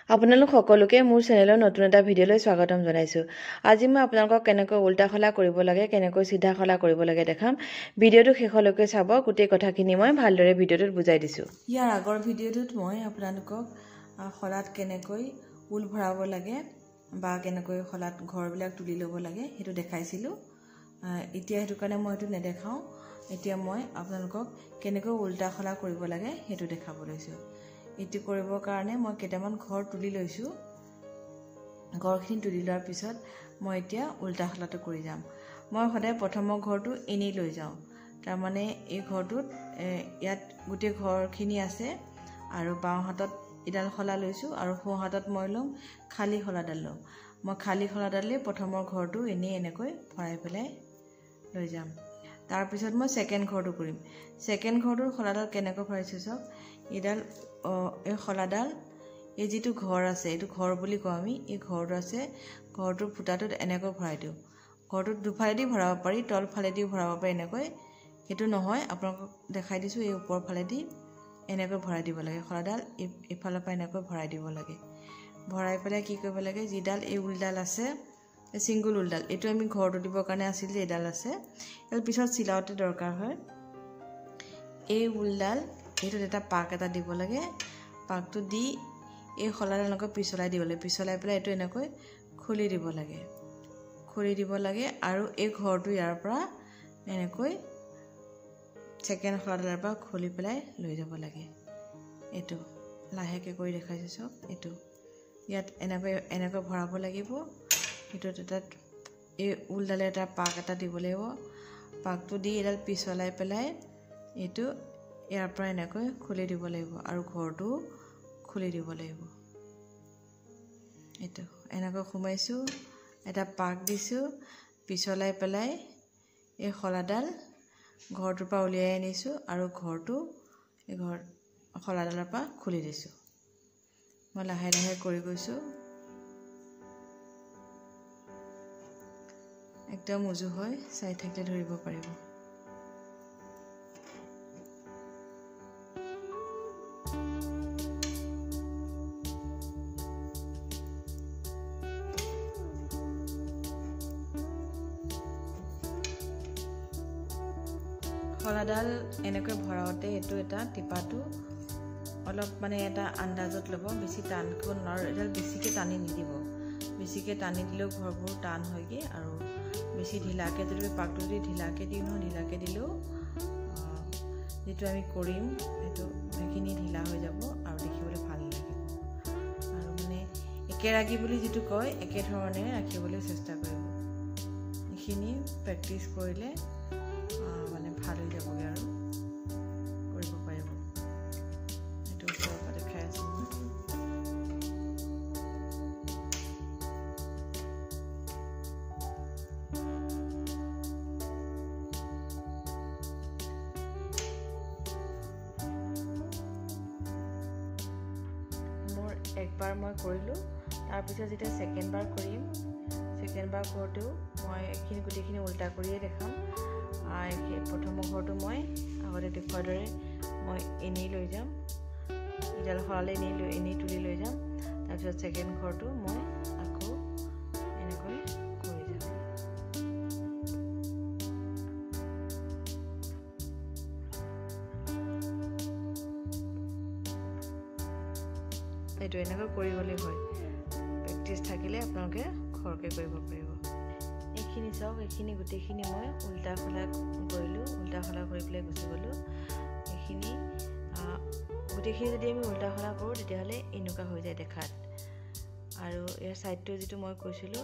আপোনালোক সকলোকে মোৰ চেনেলৰ নতুন এটা ভিডিঅ'লৈ স্বাগতম জনাইছোঁ। আজি মই আপোনালোকক কেনেকৈ উল্টা শলা কৰিব লাগে, কেনেকৈ চিধা শলা কৰিব লাগে দেখাম। ভিডিঅ'টো শেষলৈকে চাব, গোটেই কথাখিনি মই ভালদৰে ভিডিঅ'টোত বুজাই দিছোঁ। ইয়াৰ আগৰ ভিডিঅ'টোত মই আপোনালোকক শলাত কেনেকৈ ঊল ভৰাব লাগে বা কেনেকৈ শলাত ঘৰবিলাক তুলি ল'ব লাগে সেইটো দেখাইছিলোঁ। এতিয়া সেইটো কাৰণে মই এইটো নেদেখাওঁ। এতিয়া মই আপোনালোকক কেনেকৈ উল্টা শলা কৰিব লাগে সেইটো দেখাব লৈছোঁ। এইটো কৰিবৰ কাৰণে মই কেইটামান ঘৰ তুলি লৈছোঁ। ঘৰখিনি তুলি লোৱাৰ পিছত মই এতিয়া উল্টা শলাটো কৰি যাম। মই সদায় প্ৰথমৰ ঘৰটো এনেই লৈ যাওঁ, তাৰমানে এই ঘৰটোত ইয়াত গোটেই ঘৰখিনি আছে আৰু বাওঁ হাতত এডাল শলা লৈছোঁ আৰু সোঁ হাতত মই ল'ম খালী শলাডাল ল'ম। মই খালী শলাডালেই প্ৰথমৰ ঘৰটো এনেই এনেকৈ ভৰাই পেলাই লৈ যাম। তাৰপিছত মই ছেকেণ্ড ঘৰটো কৰিম। ছেকেণ্ড ঘৰটোৰ শলাডাল কেনেকৈ ভৰাইছোঁ চাওক। এইডাল এই শলাডাল এই যিটো ঘৰ আছে, এইটো ঘৰ বুলি কওঁ আমি, এই ঘৰটো আছে, ঘৰটোৰ ফুটাটোত এনেকৈ ভৰাই দিওঁ। ঘৰটোত দুফালেদি ভৰাব পাৰি, তলফালেদিও ভৰাব পাৰি এনেকৈ। সেইটো নহয়, আপোনালোকক দেখাই দিছোঁ। এই ওপৰ ফালেদি এনেকৈ ভৰাই দিব লাগে শলাডাল, এইফালৰ পৰা এনেকৈ ভৰাই দিব লাগে। ভৰাই পেলাই কি কৰিব লাগে, যিডাল এই ঊলডাল আছে, ছিংগুল ঊলডাল, এইটো আমি ঘৰটো দিবৰ কাৰণে আছিল যে এইডাল আছে, এইডাল পিছত চিলাওঁতে দৰকাৰ হয়। এই ঊলডাল এইটোত এটা পাক এটা দিব লাগে। পাকটো দি এই শলাডাল এনেকৈ পিছলাই দিব লাগে। পিছলাই পেলাই এইটো এনেকৈ খুলি দিব লাগে, খুলি দিব লাগে আৰু এই ঘৰটো ইয়াৰ পৰা এনেকৈ ছেকেণ্ড শলাডালৰ পৰা খুলি পেলাই লৈ যাব লাগে। এইটো লাহেকৈ কৰি দেখাইছোঁ চাওক। এইটো ইয়াত এনেকৈ এনেকৈ ভৰাব লাগিব। এইটোত এটা এই ঊলডালে এটা পাক এটা দিব লাগিব। পাকটো দি এডাল পিছলাই পেলাই এইটো ইয়াৰ পৰা এনেকৈ খুলি দিব লাগিব আৰু ঘৰটো খুলি দিব লাগিব। এইটো এনেকৈ সোমাইছোঁ, এটা পাক দিছোঁ, পিছলাই পেলাই এই শলাডাল ঘৰটোৰ পৰা উলিয়াই আনিছোঁ আৰু ঘৰটো এই ঘৰ শলাডালৰ পৰা খুলি দিছোঁ। মই লাহে লাহে কৰি গৈছোঁ, একদম উজু হয়, চাই থাকিলে ধৰিব পাৰিব। শলাডাল এনেকৈ ভৰাওঁতে এইটো এটা টিপাটো অলপ মানে এটা আন্দাজত ল'ব, বেছি টানকৈ নোৱাৰোঁ। এডাল বেছিকৈ টানি নিদিব, বেছিকৈ টানি দিলেও ঘৰবোৰ টান হয়গৈ। আৰু বেছি ঢিলাকৈ যদি পাকটো যদি ঢিলাকৈ দিওঁ নহয়, ঢিলাকৈ দিলেও যিটো আমি কৰিম সেইটো সেইখিনি ঢিলা হৈ যাব আৰু দেখিবলৈ ভাল নালাগিব। আৰু মানে একেৰাগি বুলি যিটো কয়, একেধৰণে ৰাখিবলৈ চেষ্টা কৰিব। এইখিনি প্ৰেক্টিচ কৰিলে মানে ভাল হৈ যাবগৈ আৰু কৰিব পাৰিব। এইটো ওচৰৰ পৰা দেখাই আছোঁ মই। মোৰ একবাৰ মই কৰিলোঁ, তাৰপিছত যেতিয়া ছেকেণ্ডবাৰ কৰিম, ছেকেণ্ডবাৰ কৰোঁতেও মই এইখিনি গোটেইখিনি উল্টা কৰিয়ে দেখাম। প্ৰথমৰ ঘৰটো মই আগতে দেখুৱাৰ দৰে মই এনেই লৈ যাম, ইডাল শলালে এনেই তুলি লৈ যাম। তাৰপিছত ছেকেণ্ড ঘৰটো মই আকৌ এনেকৈ কৰি যাম। এইটো এনেকৈ কৰি গ'লেই হয়। প্ৰেক্টিচ থাকিলে আপোনালোকে খৰকৈ কৰিব পাৰিব। এইখিনি চাওক, এইখিনি গোটেইখিনি মই উল্টা শলা কৰিলোঁ। উল্টা শলা কৰি পেলাই গুচি গ'লোঁ। এইখিনি গোটেইখিনি যদি আমি উল্টা শলা কৰোঁ তেতিয়াহ'লে এনেকুৱা হৈ যায় দেখাত। আৰু ইয়াৰ ছাইডটো যিটো মই কৈছিলোঁ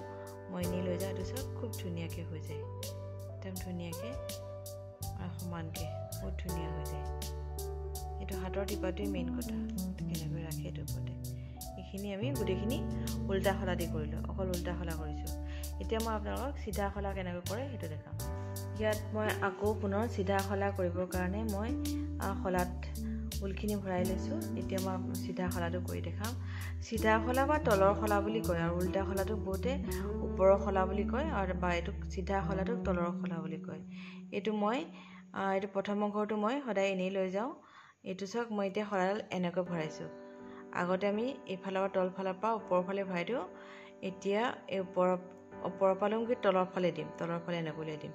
মই এনেই লৈ যাওঁ, এইটো চাওক খুব ধুনীয়াকৈ হৈ যায়, একদম ধুনীয়াকৈ আৰু সমানকৈ বহুত ধুনীয়া হৈ যায়। এইটো হাতৰ টিপাটোৱেই মেইন কথা, কেনেকৈ ৰাখে এইটোৰ ওপৰতে। এইখিনি আমি গোটেইখিনি উল্টা শলা দি কৰিলোঁ, অকল উল্টা শলা কৰিছোঁ। এতিয়া মই আপোনালোকক চিধা শলা কেনেকৈ কৰে সেইটো দেখাম। ইয়াত মই আকৌ পুনৰ চিধা শলা কৰিবৰ কাৰণে মই শলাত ঊলখিনি ভৰাই লৈছোঁ। এতিয়া মই চিধা শলাটো কৰি দেখাম। চিধা শলা বা তলৰ শলা বুলি কয়, আৰু উল্টা শলাটোক বহুতে ওপৰৰ শলা বুলি কয়, আৰু বা এইটোক চিধা শলাটোক তলৰ শলা বুলি কয়। এইটো মই এইটো প্ৰথমৰ ঘৰটো মই সদায় এনেই লৈ যাওঁ। এইটো চাওক, মই এতিয়া শলাডাল এনেকৈ ভৰাইছোঁ। আগতে আমি এইফালৰ পৰা তলফালৰ পৰা ওপৰৰ ফালে ভৰাই দিওঁ, এতিয়া এই ওপৰৰ পৰা ল'ম কি তলৰ ফালে দিম, তলৰ ফালে এনেকৈ উলিয়াই দিম।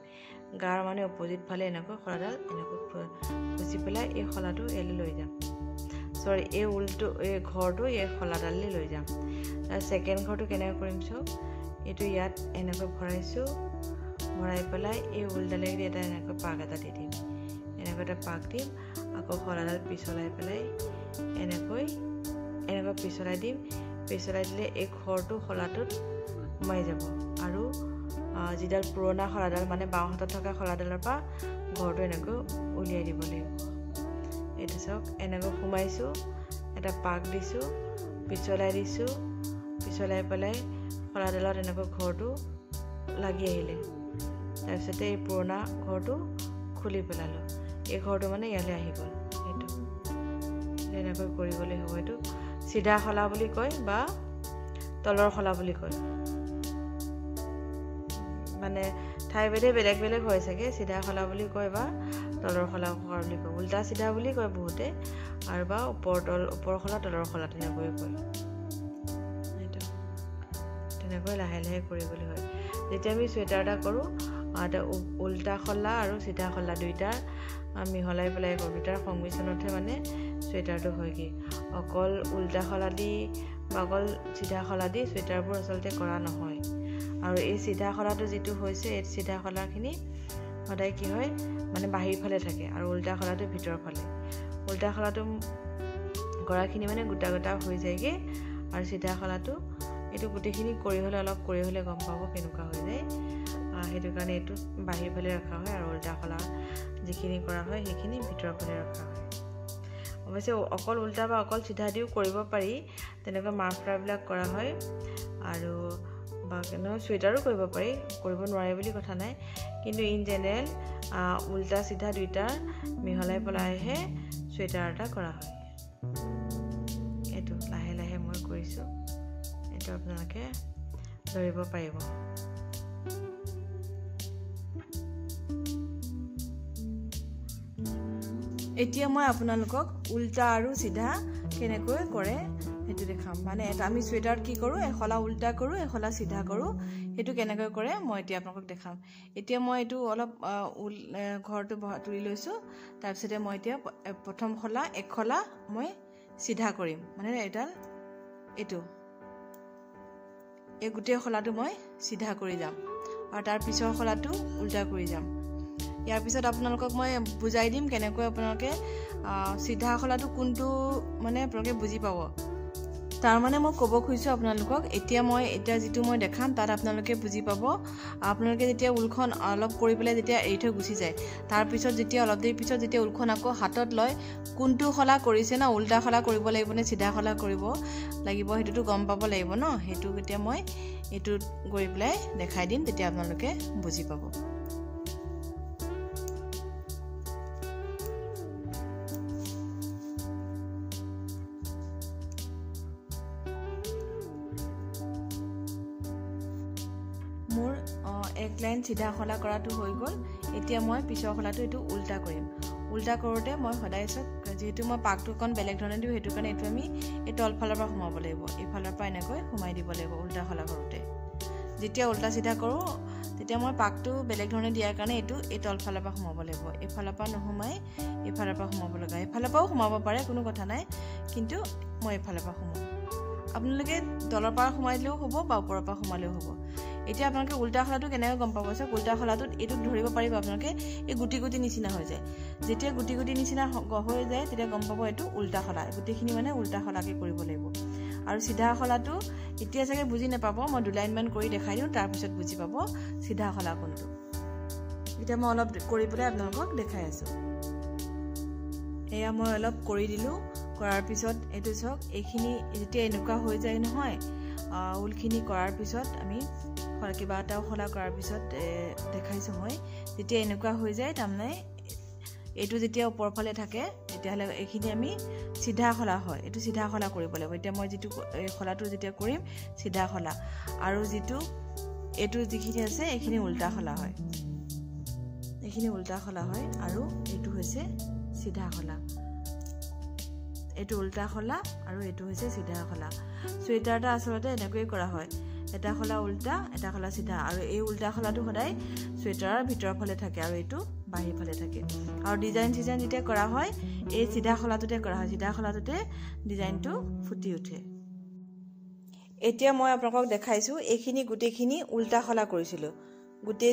গাৰ মানে অপজিট ফালে এনেকৈ শলাডাল এনেকৈ খুচি পেলাই এই শলাটো ইয়ালৈ লৈ যাম, চৰি এই ঊলটো এই ঘৰটো এই শলাডাললৈ লৈ যাম। তাৰ ছেকেণ্ড ঘৰটো কেনেকৈ কৰিম চাওক, এইটো ইয়াত এনেকৈ ভৰাইছোঁ, ভৰাই পেলাই এই ঊলডালেদি এটা এনেকৈ পাক এটা দি দিম, এনেকৈ এটা পাক দিম। আকৌ শলাডাল পিছলাই পেলাই এনেকৈ এনেকৈ পিছলাই দিম। পিছলাই দিলে এই ঘৰটো শলাটোত সোমাই যাব আৰু যিডাল পুৰণা শলাডাল মানে বাওঁ হাতত থকা শলাডালৰ পৰা ঘৰটো এনেকৈ উলিয়াই দিব লাগিব। এইটো চাওক, এনেকৈ সোমাইছোঁ, এটা পাক দিছোঁ, পিছলাই দিছোঁ, পিছলাই পেলাই শলাডালত এনেকৈ ঘৰটো লাগি আহিলে। তাৰপিছতে এই পুৰণা ঘৰটো খুলি পেলালোঁ, এই ঘৰটো মানে ইয়ালৈ আহি গ'ল। এইটো এনেকৈ কৰি গ'লেই হ'ব। এইটো চিধা শলা বুলি কয় বা তলৰ শলা বুলি কয়, মানে ঠাইভেদে বেলেগ বেলেগ হয় চাগে। চিধা শলা বুলি কয় বা তলৰ শলা কৰা বুলি কয়, উল্টা চিধা বুলি কয় বহুতে, আৰু বা ওপৰ তল ওপৰ শলা তলৰ শলা তেনেকৈয়ে কয়। সেইটো তেনেকৈ লাহে লাহে কৰি গ'লে হয়। যেতিয়া আমি চুৱেটাৰ এটা কৰোঁ, উল্টা শলা আৰু চিধা শলা দুইটাৰ মিহলাই পেলাই কৰোঁ, দুটাৰ সংমিশ্ৰণতহে মানে চুৱেটাৰটো হয়গৈ। অকল উল্টা শলা দি বা অকল চিধা শলা দি চুৱেটাৰবোৰ আচলতে কৰা নহয়। আৰু এই চিধা শলাটো যিটো হৈছে, এই চিধা শলাখিনি সদায় কি হয় মানে বাহিৰ ফালে থাকে আৰু উল্টা শলাটো ভিতৰৰ ফালে। উল্টা শলাটো কৰাখিনি মানে গোটা গোটা হৈ যায়গৈ আৰু চিধা শলাটো এইটো গোটেইখিনি কৰি হ'লে অলপ কৰি হ'লে গম পাব কেনেকুৱা হৈ যায়। সেইটো কাৰণে এইটো বাহিৰ ফালে ৰখা হয় আৰু উল্টা শলা যিখিনি কৰা হয় সেইখিনি ভিতৰৰ ফালে ৰখা হয়। অৱশ্যে অকল উল্টা বা অকল চিধা দিও কৰিব পাৰি, তেনেকৈ মাফলাৰবিলাক কৰা হয় আৰু বা নহয় চুৱেটাৰো কৰিব পাৰি, কৰিব নোৱাৰে বুলি কথা নাই। কিন্তু ইন জেনেৰেল উল্টা চিধা দুইটাৰ মিহলাই পেলাইহে চুৱেটাৰ এটা কৰা হয়। এইটো লাহে লাহে মই কৰিছোঁ, এইটো আপোনালোকে ধৰিব পাৰিব। এতিয়া মই আপোনালোকক উল্টা আৰু চিধা কেনেকৈ কৰে সেইটো দেখাম। মানে এটা আমি চুৱেটাৰত কি কৰোঁ, এশলা উল্টা কৰোঁ, এশলা চিধা কৰোঁ, সেইটো কেনেকৈ কৰে মই এতিয়া আপোনালোকক দেখাম। এতিয়া মই এইটো অলপ ঘৰটো তুলি লৈছোঁ। তাৰপিছতে মই এতিয়া প্ৰথম শলা এশলা মই চিধা কৰিম, মানে এডাল এইটো এই গোটেই শলাটো মই চিধা কৰি যাম আৰু তাৰ পিছৰ শলাটো উল্টা কৰি যাম। ইয়াৰ পিছত আপোনালোকক মই বুজাই দিম কেনেকৈ আপোনালোকে চিধা শলাটো কোনটো মানে আপোনালোকে বুজি পাব। তাৰমানে মই ক'ব খুজিছোঁ আপোনালোকক, এতিয়া মই এতিয়া যিটো মই দেখাম তাত আপোনালোকে বুজি পাব। আপোনালোকে যেতিয়া ঊলখন অলপ কৰি পেলাই যেতিয়া এৰি থৈ গুচি যায়, তাৰপিছত যেতিয়া অলপ দেৰি পিছত যেতিয়া ঊলখন আকৌ হাতত লয়, কোনটো শলা কৰিছে ন, উল্টা শলা কৰিব লাগিব নে চিধা শলা কৰিব লাগিব সেইটোতো গম পাব লাগিব ন। সেইটো এতিয়া মই এইটোত গৈ পেলাই দেখাই দিম, তেতিয়া আপোনালোকে বুজি পাব। মোৰ এক লাইন চিধা শলা কৰাটো হৈ গ'ল। এতিয়া মই পিছৰ শলাটো এইটো উল্টা কৰিম। উল্টা কৰোঁতে মই সদায় চব যিহেতু মই পাকটো অকণ বেলেগ ধৰণে দিওঁ, সেইটো কাৰণে এইটো আমি এই তলফালৰ পৰা সোমাব লাগিব, এইফালৰ পৰা এনেকৈ সোমাই দিব লাগিব উল্টা শলা কৰোঁতে। যেতিয়া উল্টা চিধা কৰোঁ তেতিয়া মই পাকটো বেলেগ ধৰণে দিয়াৰ কাৰণে এইটো এই তলফালৰ পৰা সোমাব লাগিব, এইফালৰ পৰা নোসোমাই এইফালৰ পৰা সোমাব লগা। এইফালৰ পৰাও সোমাব পাৰে, কোনো কথা নাই, কিন্তু মই এইফালৰ পৰা সোমাম। আপোনালোকে তলৰ পৰা সোমাই দিলেও হ'ব বা ওপৰৰ পৰা সোমালেও হ'ব। এতিয়া আপোনালোকে উল্টা শলাটো কেনেকৈ গম পাব চাওক, উল্টা শলাটোত এইটোক ধৰিব পাৰিব আপোনালোকে, এই গুটি গুটি নিচিনা হৈ যায়। যেতিয়া গুটি গুটি নিচিনা হৈ যায় তেতিয়া গম পাব এইটো উল্টা শলা, গোটেইখিনি মানে উল্টা শলাকৈ কৰিব লাগিব। আৰু চিধা শলাটো এতিয়া চাগে বুজি নাপাব, মই দুলাইনমান কৰি দেখাই দিওঁ, তাৰপিছত বুজি পাব চিধা শলা কোনটো। এতিয়া মই অলপ কৰি পেলাই আপোনালোকক দেখাই আছোঁ। এয়া মই অলপ কৰি দিলোঁ, কৰাৰ পিছত এইটো চাওক, এইখিনি যেতিয়া এনেকুৱা হৈ যায় নহয়, ঊলখিনি কৰাৰ পিছত আমি কিবা এটা শলা কৰাৰ পিছত দেখাইছোঁ মই, যেতিয়া এনেকুৱা হৈ যায় তাৰমানে এইটো যেতিয়া ওপৰৰ ফালে থাকে তেতিয়াহ'লে এইখিনি আমি চিধা শলা হয়, এইটো চিধা শলা কৰিব লাগিব। এতিয়া মই যিটো এই শলাটো যেতিয়া কৰিম চিধা শলা, আৰু যিটো এইটো যিখিনি আছে এইখিনি উল্টা শলা হয়, এইখিনি উল্টা শলা হয়, আৰু এইটো হৈছে চিধা শলা। এইটো উল্টা শলা আৰু এইটো হৈছে চিধা শলা। চুৱেটাৰ এটা আচলতে এনেকৈয়ে কৰা হয়, এটা শলা উল্টা, এটা শলা চিধা। আৰু এই উল্টা শলাটো সদায় চুৱেটাৰৰ ভিতৰৰ ফালে থাকে আৰু এইটো বাহিৰ ফালে থাকে। আৰু ডিজাইন চিজাইন যেতিয়া কৰা হয়, এই চিধা শলাটোতে কৰা হয়, চিধা শলাটোতে ডিজাইনটো ফুটি উঠে। এতিয়া মই আপোনালোকক দেখাইছোঁ, এইখিনি গোটেইখিনি উল্টা শলা কৰিছিলোঁ। গোটেই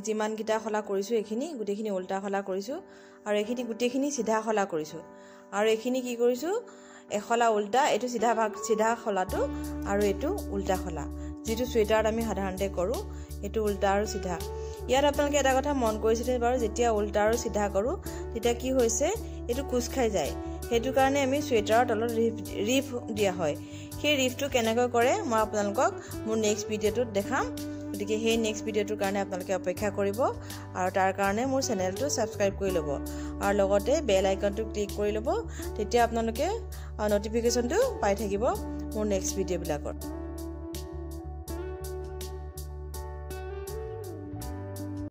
যিমানকেইটা শলা কৰিছোঁ, এইখিনি গোটেইখিনি উল্টা শলা কৰিছোঁ আৰু এইখিনি গোটেইখিনি চিধা শলা কৰিছোঁ। আৰু এইখিনি কি কৰিছোঁ, এশলা উল্টা, এইটো চিধা ভাগ, চিধা শলাটো আৰু এইটো উল্টা শলা, যিটো চুৱেটাৰত আমি সাধাৰণতে কৰোঁ, এইটো উল্টা আৰু চিধা। ইয়াত আপোনালোকে এটা কথা মন কৰিছিলে বাৰু, যেতিয়া উল্টা আৰু চিধা কৰোঁ তেতিয়া কি হৈছে, এইটো কোচ খাই যায়। সেইটো কাৰণে আমি চুৱেটাৰৰ তলত ৰিফ দিয়া হয়। সেই ৰিফটো কেনেকৈ কৰে মই আপোনালোকক মোৰ নেক্সট ভিডিঅ'টোত দেখাম। গতিকে সেই নেক্সট ভিডিঅ'টোৰ কাৰণে আপোনালোকে অপেক্ষা কৰিব আৰু তাৰ কাৰণে মোৰ চেনেলটো ছাবস্ক্ৰাইব কৰি ল'ব আৰু লগতে বেল আইকনটো ক্লিক কৰি ল'ব, তেতিয়া আপোনালোকে ন'টিফিকেশ্যনটো পাই থাকিব মোৰ নেক্সট ভিডিঅ'বিলাকৰ।